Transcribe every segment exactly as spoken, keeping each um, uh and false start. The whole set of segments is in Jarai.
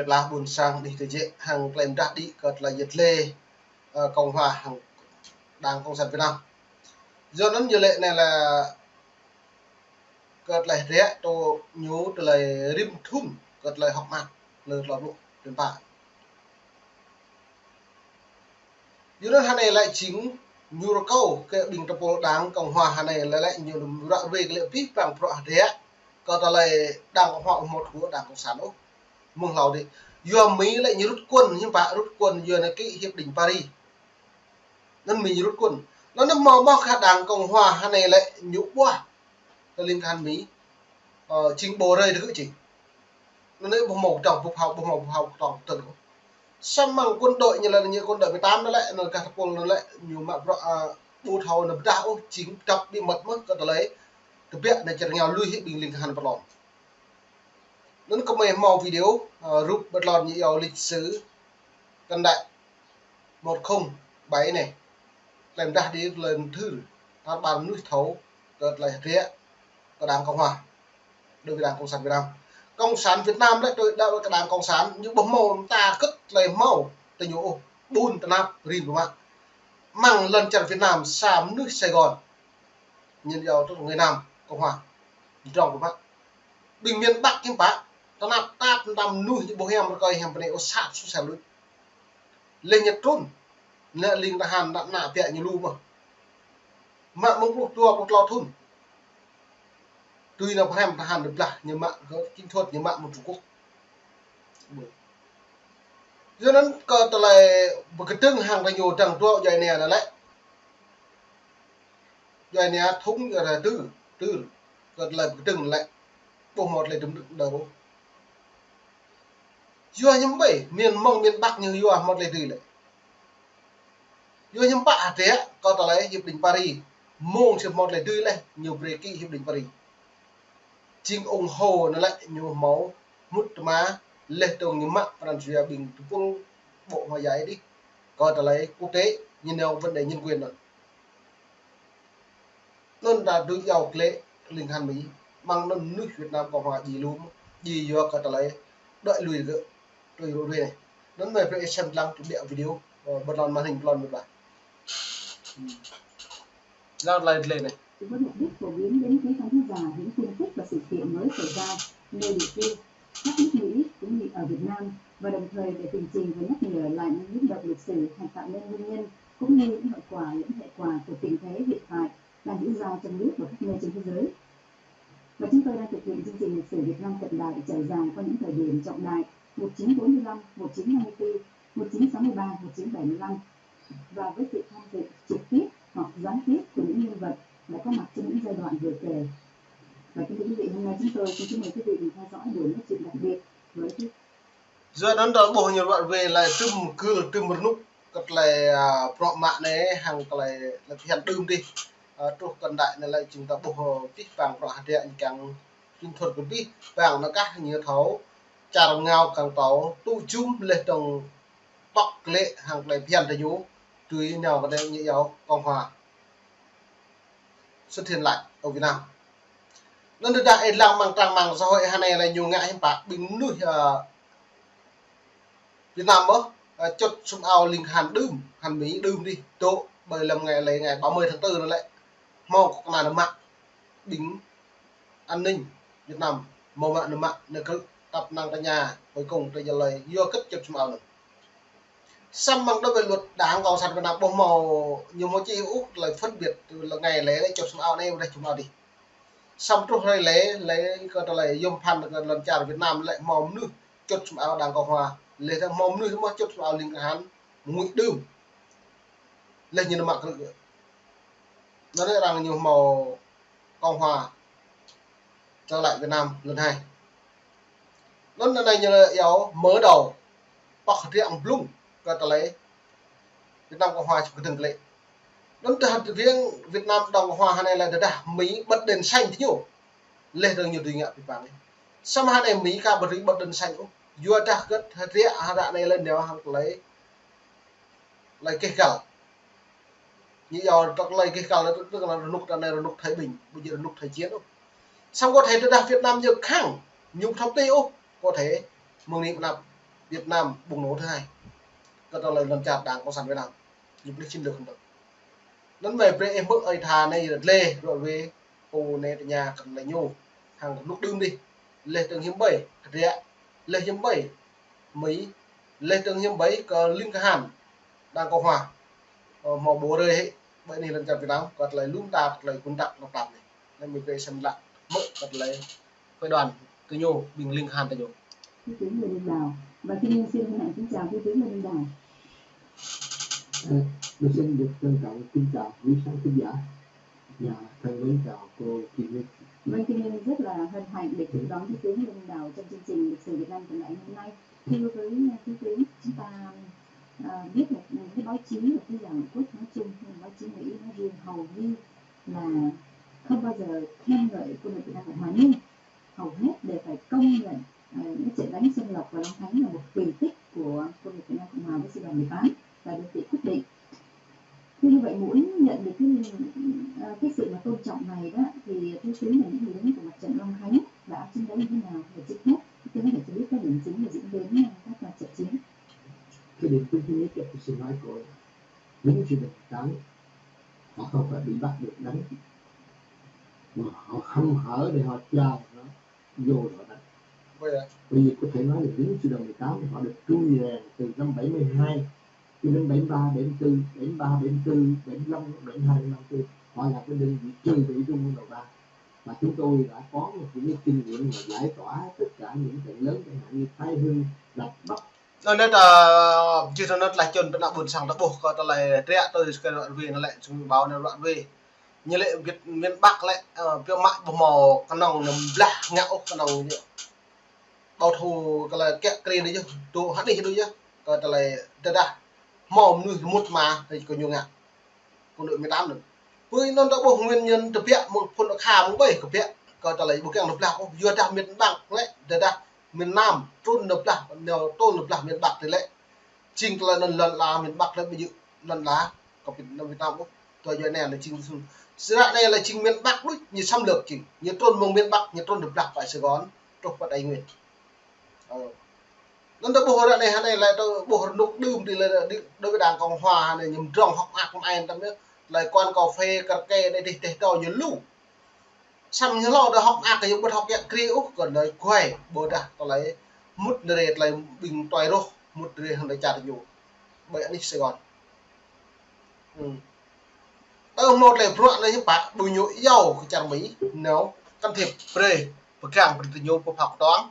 Blah ƀôn sang đih tơjĕ hăng klem dah đĭ kơ tơlơi yet lĕ, ơ, Cộng hòa hăng Đảng Cộng sản Việt Nam. Yua anŭn yơh lĕ anai lĕ kơ tơlơi hơdră tơ ñu tơlơi rĭm thŭn kơ tơlơi hŏk mơak lơ tơlơi ƀuh tơmpă. Yua anŭn hơnai lĕ jing ñu rơkâo kơ ƀing tơpul Đảng Cộng hòa hơnai lĕ lĕ ñu ră ruai kơ lĕ pih pang bruă hơdră kơ tơlơi Đảng Cộng hòa ƀu hmâo tơgŭ Đảng Cộng sản ôh. Mơ̆ng hlâo đĭ. Yua Mi lĕ ñu rút quân, hiư̆m pă rút quân yua anai ký hiệp định Paris. Anŭn Mi ñu rút quân. Anŭn hmâo mơ̆ kơ Đảng Cộng hòa hơnai lĕ ñu ƀuah tơling khan Mi, ơ, jing ƀu rai tơgŭ jing. Anŭn anai ƀu hmâo tơ̆ng ƀu hmâo, ƀu hmâo, ƀu hmâo tơ̆ng tơ̆ng. Samơ̆ mơ̆ng quân đội ñu lĕ ñu quân đội mười tám anŭn lĕ, anŭn gah tơpul anŭn lĕ ñu mă bruă, ơ, ƀu thâo anŭn pơdah ôh, jing pơdăp bí mật mơ̆ kơ tơlơi tơbiă anŭn čar rơngiao lui hĭ ƀing ling khan pơlom. Anŭn kơmơi hmâo video, ơ, rup bơtlon ñu iâu lịch sử Cận Đại một không bảy anai. Klem dah đĭ tơlơi mơthưr, tar ƀar mơnuih thâo kơ tơlơi hơdră kơ Đảng Cộng hòa. Đối với Đảng Cộng sản Việt Nam. Cộng sản Việt Nam lĕ tui đa kơ Đảng Cộng sản, ñu ƀu hmâo ta kơt tơlơi hmâo tơ ñu ôh, ƀun tơnap rin ƀu mă. Mơ̆ng lŏn čar Việt Nam sa mơnuih Sài Gòn. Ñu iâu tơ người Nam Cộng hòa. Drong ƀu mă. Ƀing miền Bắc hiư̆m pă, tơnap tap tơnap mơnuih ñu ƀu hiam rơkơi hiam bơnai ôh sat su sel lui. Lĕ ñu trŭn, anŭn ling tơhan anŭn ană biă ñu lu mơ̆. Mă mơ̆ng pluh dua pluh klâo thŭn. Tui anŭn pơhrăm tơhan dơ̆ blah ñu mă kơ kỹ thuật ñu mă mơ̆ng Trung Quốc. Yua anŭn kơ tơlơi pơkơdơ̆ng hăng tơ ñu dăng dŏ djuai ania anŭn lĕ. Djuai ania thŭng yua anai tơ, tơ, kơ tơlơi pơkơdơ̆ng lĕ. Ƀu hmâo tơlơi dŭm đơ̆ng đơ̆ng ôh. Yua hiư̆m pă, miền mơ̆ng miền Bắc ñu yua hmâo tơlơi dưi lĕ. Yua hiư̆m pă hơdră kơ tơlơi hiệp định Paris. Mơ̆ng či hmâo tơlơi dưi lĕ, ñu brơi ký hiệp định Paris. Jing ủng hộ anŭn lĕ ñu hmâo mŭt tơma lĕ tơ̆ng ñu mă pran jua ƀing tơpul ƀô̆ hmâo yai đih. Kơ tơlơi quốc tế ñu nao vấn đề nhân quyền anŭn. Anŭn ta dưi iâu klĕ ling khan Mi, mơ̆ng anŭn mơnuih Việt Nam Cộng hòa ji lu, ji yua kơ tơlơi đuaĭ lui gơ̆ tui rŭ rê anai. Anŭn mơi brơi sem lăng tui biă video, ơ, bơtlon màn hình bơtlon mơ̆ ƀă. Lăng tơlơi tơlơi anai. Với mục đích phổ biến đến quý khán thính giả những tin tức và sự kiện mới xảy ra, nơi định cư, khắp nước Mỹ cũng như ở Việt Nam, và đồng thời để tường trình và nhắc nhở lại những biến động lịch sử hay tạo nên nguyên nhân cũng như những hậu quả lẫn hệ quả của tình thế hiện tại đang diễn ra trong nước và khắp nơi trên thế giới. Và chúng tôi đang thực hiện chương trình lịch sử Việt Nam cận đại trải dài qua những thời điểm trọng đại một chín bốn mươi lăm, một chín năm mươi tư, một chín sáu mươi ba, một chín bảy mươi lăm, và với sự tham dự trực tiếp hoặc gián tiếp của những nhân vật đã có mặt trong những giai đoạn vừa kể. Và kính thưa quý vị, hôm nay chúng tôi xin kính mời quý vị cùng theo dõi buổi nói chuyện đặc biệt với Yua anŭn tơl ƀuh ñu ruă ruai lĕ tơm kơ tơm rơnŭk kơ tơlơi, ơ, bruă mă anai hăng tơlơi lĕ phiăn đưm đih. Ơ, truh Cận Đại anai lĕ jing ta ƀuh, ơ, pih pang bruă hơdră ñu kiăng trŭn thŭn kơ pih pang anŭn kah ñu thâo čar rơngiao kiăng thâo tŭ jum lĕ tơ̆ng pŏk klĕ hăng tơlơi phiăn tơ ñu tui nao kơ anai ñu iâu Cộng hòa. Xuất hiện lại ở Việt Nam. Anŭn tơdah ih lăng mơ̆ng trang mạng xã hội hơnai lĕ ñu ngă hiư̆m pă ƀing mơnuih, ơ, Việt Nam ôh, ơ, čŭt sum ao ling khan đưm, khan Mi đưm đih, dŏ ƀơi lăm ngày lễ ngày ba mươi tháng tư anŭn lĕ. Hmâo kơ anŭn mă ƀing an ninh Việt Nam, hmâo mă anŭn mă anŭn kơ tăp năng tơña, cuối cùng tơ jơlơi yua kơ čŭt sum ao anŭn. Samơ̆ mơ̆ng đơ̆ ƀơi luật Đảng Cộng sản Việt Nam ƀu hmâo ñu hmâo čih ôh tơlơi phân biệt lĕ ngày lễ lĕ čŭt sum ao anai ƀôdah čŭt sum ao đih. Samơ̆ truh hrơi lễ, lễ kơ tơlơi yôm phăn kơ lŏn čar Việt Nam lĕ hmâo mơnuih čŭt sum ao Đảng Cộng hòa, lĕ hmâo mơnuih hmâo čŭt sum ao ling khan ngui đưm. Lĕ ñu anŭn mă krư̆. Anŭn lĕ arăng ñu hmâo Cộng hòa trở lại Việt Nam lần hai. Anŭn anai ñu iâu mở đầu, pŏk hơdră blung kơ tơlơi Việt Nam Cộng hòa čŭp kơdơ̆ng klĕ. Anŭn tơdah hơdră Việt Nam Cộng hòa hơnai lĕ tơdah Mi bật đèn xanh tơ ñu. Lĕ tơ̆ng ñu dưi ngă pih pang. Samơ̆ hơnai Mi ka ƀu dưi bật đèn xanh ôh. Yua dah kơ hơdră hơdră anai lĕ nao hăng tơlơi tơlơi keh găl. Ñu iâu tơlơi keh găl tơ, tơ, tơlơi rơnŭk tơ anai rơnŭk thời bình, ƀu djơ̆ rơnŭk thời chiến ôh. Samơ̆ có thể tơdah Việt Nam ñu khăng, ñu thâo tih ôh, có thể mơ̆ng anai pơ anăp Việt Nam bùng nổ thứ hai. Kơ tơlơi lŏn čar Đảng Cộng sản Việt Nam. Yua pơlih chiến lược hơnŭn. Anŭn mơ̆ brơi ih hmư̆ ơi tha anai lĕ ră ruai pô anai tơña kơ tơlơi ñu. Hăng rơnŭk đưm dih. Leh tơ̆ng hiư̆m ƀơi, kơdră. Leh hiư̆m ƀơi, Mi. Leh tơ̆ng hiư̆m ƀơi kơ ling kahan Đảng Cộng hòa. Ơ, hmâo ƀu rơi hĭ, ƀơi anih lŏn čar Việt Nam, kơ tơlơi lŭm ta, kơ tơlơi kŭn tăk nŏk tap anai. Anai mơ̆ brơi sem lăk, hmư̆ kơ tơlơi phái đoàn tơ ñu, ƀing ling kahan tơ ñu. Thủ tướng Lê Đinh Đào. Và Kim Ngân xin hân hạnh kính chào Thủ tướng Lê Đinh Đào. Ờ, tôi xin được trân trọng kính chào quý khán thính giả và thân mến chào cô Kim Ngân. Vâng, Kim Ngân rất là hân hạnh được được đón Thủ tướng Lê Đinh Đào trong chương trình Lịch sử Việt Nam Hiện Đại ngày hôm nay. Thưa với, à, Thủ tướng, chúng ta, à, biết là, ừ, cái báo chí và cái dòng quốc nói chung, nhưng báo chí người Ý nói riêng hầu như là không bao giờ khen ngợi quân đội Việt Nam Cộng Hòa, nhưng hầu hết đều phải công nhận, à, những cái trận đánh Xuân Lộc và Long Khánh là một kỳ tích của quân đội Việt Nam Cộng Hòa với sư đoàn mười tám là đơn vị quyết định. Thế như vậy muốn nhận được cái, à, cái sự mà tôn trọng này đó, thì Thủ tướng và những người lính của mặt trận Long Khánh đã chiến đấu như thế nào? Và trước hết, Thủ tướng có thể cho biết các điểm chính và diễn biến, à, các, à, trận chiến. Cái điểm chính thứ nhất là tôi xin nói của lính sư đoàn mười tám, họ không phải bị bắt buộc đánh, mà họ hăm hở để họ cho nó vô họ đánh. Vậy ạ. Bởi vì có thể nói là lính sư đoàn mười tám thì họ được trui rèn từ năm bảy mươi hai cho đến bảy mươi ba, bảy mươi tư, bảy mươi ba, bảy mươi tư, bảy mươi lăm, bảy mươi hai, bảy mươi tư. Họ là cái đơn vị trừ bị rung đầu ra. Và chúng tôi đã có một cái kinh nghiệm là giải tỏa tất cả những trận lớn, chẳng hạn như Thái Hưng, Rạch Bắc. Anŭn anai ta, jih anŭn anai tơlơi čun pơ ană ƀôn sang ta ƀuh kơ tơlơi hơdră tui kơ ră ruai anŭn lĕ, sum ƀâo anŭn ră ruai. Ñu lĕ Việt, miền Bắc lĕ, ơ, biă mă ƀu hmâo kơnơ̆ng ñu blah ngă ôh kơnơ̆ng ñu. Bảo thủ kơ tơlơi kiă kriê anai yơh, tŭ hơdih anai yơh, kơ tơlơi tơdah hmâo mơnuih mŭt mă, tơlơi kơ ñu ngă. Quân đội mười tám anŭn. Pơ anŭn ta ƀuh nguyên nhân tơbiă mơ̆ng phŭn akha mơ̆ng ƀơi kơ biă kơ tơlơi ƀu kiăng nao blah ôh, yua dah miền Bắc lĕ, tơdah miền Nam trŭn nao blah, nao trŭn nao blah miền Bắc tih lĕ. Jing tơlơi anŭn lŏn ala miền Bắc lĕ ƀu djơ̆ lŏn ala kơ Việt Nam, Việt Nam ôh. Tơlơi yua anai lĕ jing sum. Sơră anai lĕ jing miền Bắc đôč ñu xâm lược jing. Ñu trŭn mơ̆ng miền Bắc, ñu trŭn nao blah pơ Sài Gòn, truh pơ Tây Nguyên. Ơ. Anŭn ta ƀuh ră anai, hơnai lĕ ta ƀuh rơnŭk đưm dih lĕ, đi, đối với Đảng Cộng hòa hơnai ñu mdrŏng hŏk mơak mơai tăm yơh. Tơlơi kuan kơphê kơrke anai dih teh tơ ñu lu. Samơ̆ ñu hlâo đa hŏk mơak kơ ñu ƀu hŏk kiă kriê ôh, kơ anai kuai, ƀôdah tơlơi mŭt anai tơlơi ƀing tuai rŏh, mŭt anai hăng tơlơi čar ñu. Ƀơi anih Sài Gòn. Ơ. Tơ hmâo tơlơi bruă anai ñu pă, ƀu ñu iâu kơ čar Mi, nao can thiệp brơi, pơgang brơi tơ ñu pơphak kơtuang.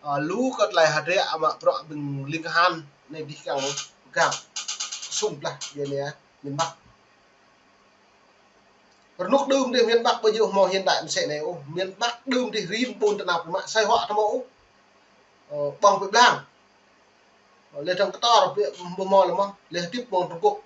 Ơ, lu kơ tơlơi hơdră mă bruă ƀing ling kahan anai dih kiăng pơgang. Sum blah, yua anai, miền Bắc. Rơnŭk đưm dih miền Bắc ƀu djơ̆ hmâo hiện đại mơsĕ anai ôh, miền Bắc đưm dih rĭm ƀôn tơnap mă sai huă tơmâo ôh. Ơ, ƀơ̆ng pơblang. Ơ, lĕ tơ̆ng kơtor ƀu hmâo lĕ mơ̆n, lĕ hơdip mơ̆ng Trung Quốc.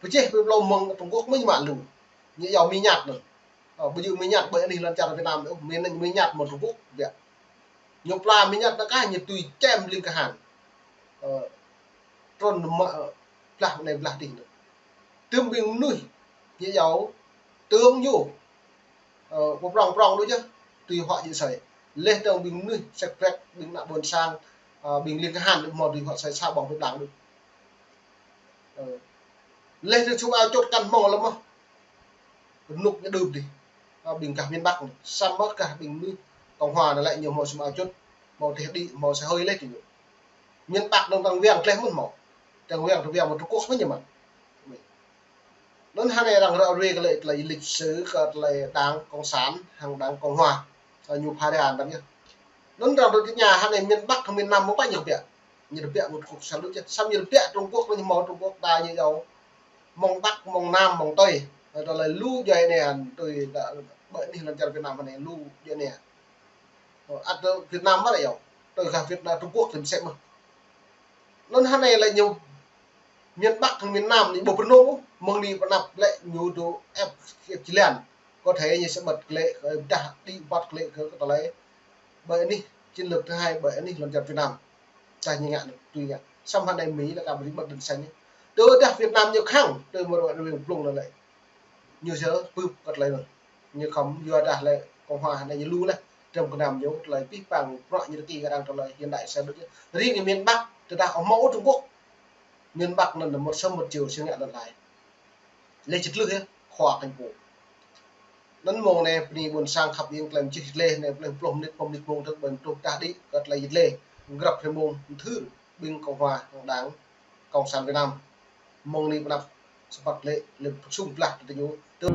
Pơjeh pơblâo mơ̆ng Trung Quốc mơ̆n ñu mă lu. Ñu iâu Mi Nhật anŭn. Ơ, ƀu djơ̆ Mi Nhật ƀơi anih lŏn čar Việt Nam ôh, Mi anŭn Mi Nhật mơ̆ng Trung Quốc biă. Ñu pla Mi Nhật anŭn kah ñu tui čem ling kahan. Ơ, trŭn mă, ơ, blah anai blah dih anŭn. Tơm ƀing mơnuih, ñu iâu, tướng ñu. Ơ, pơprŏng prŏng đôč yơh, tui huă djơ̆ sơi. Leh tơ̆ng ƀing mơnuih, sek prek, ƀing ană ƀôn sang, ơ, ƀing ling kahan đôč hmâo tui huă sơi sa ƀơ̆ng pơblang đôč. Ơ. Leh tơ̆ng sum ao čŭt kăn hmâo lơ̆m mơ̆n. Rơnŭk ñu đưm dih. Ơ, ƀing gah miền Bắc anai. Samơ̆ gah ƀing mơnuih Cộng hòa anai lĕ ñu hmâo sum ao čŭt, hmâo teh đĭ, hmâo xe hơi leh tơ ñu. Miền Bắc anŭn tơ̆ng wiăng gleh mơ̆n hmâo. Tơ̆ng wiăng, tơ̆ng wiăng mơ̆ng Trung Quốc mơ̆n ñu mă. Anŭn hơnai arăng ră ruai kơ lĕ tơlơi lịch sử kơ tơlơi Đảng Cộng sản hăng Đảng Cộng hòa. Ơ, ñu pha ra anŭn yơh. Anŭn arăng ră ruai tơña hơnai miền Bắc hăng miền Nam mơ̆ng pă ñu kơbiă. Ñu kơbiă mơ̆ng Trung Quốc sal đôč yơh. Samơ̆ ñu kơbiă Trung Quốc, ñu hmâo Trung Quốc đa ñu iâu mơ̆ng Bắc, mơ̆ng Nam, mơ̆ng Tây. Ơ, tơlơi lu djuai anai, tui ta ƀơi anih lŏn čar Việt Nam hơnai lu djuai anai. Ơ, ăt Việt Nam mơ̆n iâu. Tui gah Việt Nam, Trung Quốc tơm sĕ mơ̆n. Anŭn hơnai lĕ ñu miền Bắc hăng miền Nam anai ƀu pơnô, mơ̆ng anai pơ anăp lĕ ñu dŏ ĕp, ĕp jơlan. Có thể ñu sẽ bật glaĭ, ơ, dah đĭ bật glaĭ kơ, kơ tơlơi ƀơi anih chiến lược thứ hai ƀơi anih lŏn čar Việt Nam. Tơdah ñu ngă anŭn, tui ngă. Samơ̆ hơnai Mi lĕ kar ƀu đĭ bật đèn xanh. Tơdah Việt Nam ñu khăng, tui mơ̆ ră ruai blung anŭn lĕ. Ñu sẽ bưp kơ tơlơi anŭn. Ñu khŏm yua dah lĕ Cộng hòa anai ñu lu leh. Trong kơ năm ñu tơlơi pih pang prăk ñu tơki kơ arăng tơlơi hiện đại sa đuč. Riêng miền Bắc, tơdah ơ hmâo Trung Quốc, miền Bắc anŭn một sớm một chiều sĭt ngă anŭn lai. Lĕ čơtlưh yơh, khua kơ ñu pô. Anŭn mông anai bơni ƀôn sang khăp iêng tơlơi mơčih lĕ anai, plĕng pluh mơnit, pơm mơnit mông tơ̆k ƀơi mơtruh tah đĭ kơ tơlơi yit lĕ. Grăp hrơi mông mơthưr, ƀing Cộng hòa, Đảng Cộng sản Việt Nam. Mơ̆ng anai pơ anăp sơpăt lĕ, lĕ sung blah tơ ñu. Tơ